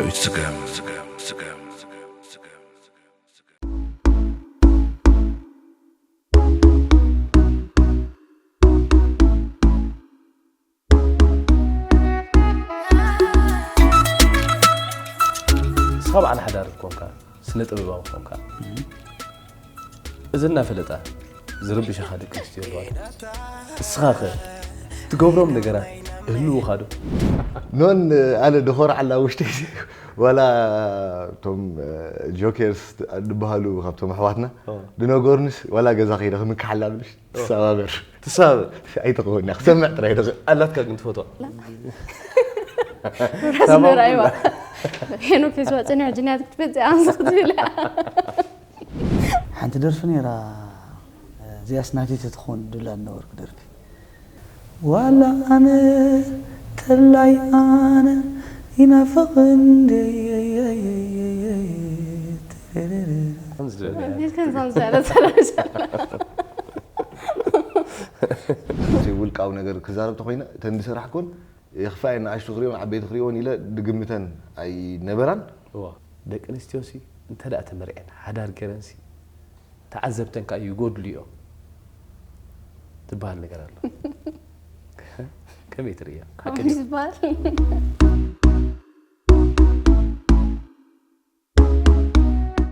ስጋም ንስኻ በዓል ሓዳር ኮንካ ስነ ጥበባዊ ኮንካ እዚ እናፈለጣ ዝርብሸኻ ደቂ ኣንስትዮ ኣለዋ። እስኻ ኸ ትገብሮም ነገራት እህልውኻ ዶ? ኖን ኣነ ደኾር ዓላ ውሽጢ ዋላ እቶም ጆኬርስ ዝበሃሉ ካብቶም ኣሕዋትና ድነገሩንስ ዋላ ገዛ ከይደ ክምክሓላ ብልሽ ትሰባበር ትሳበ ኣይትኸውን እያ ክሰምዕ ጥራይ ደቕ ኣላትካ ግን ትፈትዋ ራስ ምራይዋ ሄኖክ ሒዝዋ ፅኒሑ ጅንያት ክትፈፅእ ኣንስኽ ትብል ሓንቲ ደርፊ ነይራ እዚኣስ ናተይ ተትኸውን ድላ ነበርኩ ደርፊ ዋላ ኣነ ተላይ ኣነ ይናፍቕ እንደ ከምዚ ዝበለ ሰላም እቲ ውልቃዊ ነገር ክዛረብ ተኮይነ እተን ዝሰራሕኩን የኽፋ ንኣሽቱ ክሪኦን ዓበይቲ ክሪኦን ኢለ ድግምተን ኣይነበራን እዋ ደቂ ኣንስትዮ ሲ እንተ ደኣ ተመርዐን ሓዳር ገይረን ሲ ተዓዘብተን ከዓ ይጎድሉ እዮም ትበሃል ነገር ኣሎ ከመይ ትርእያ ሓቂ ድዩ? ዝበሃል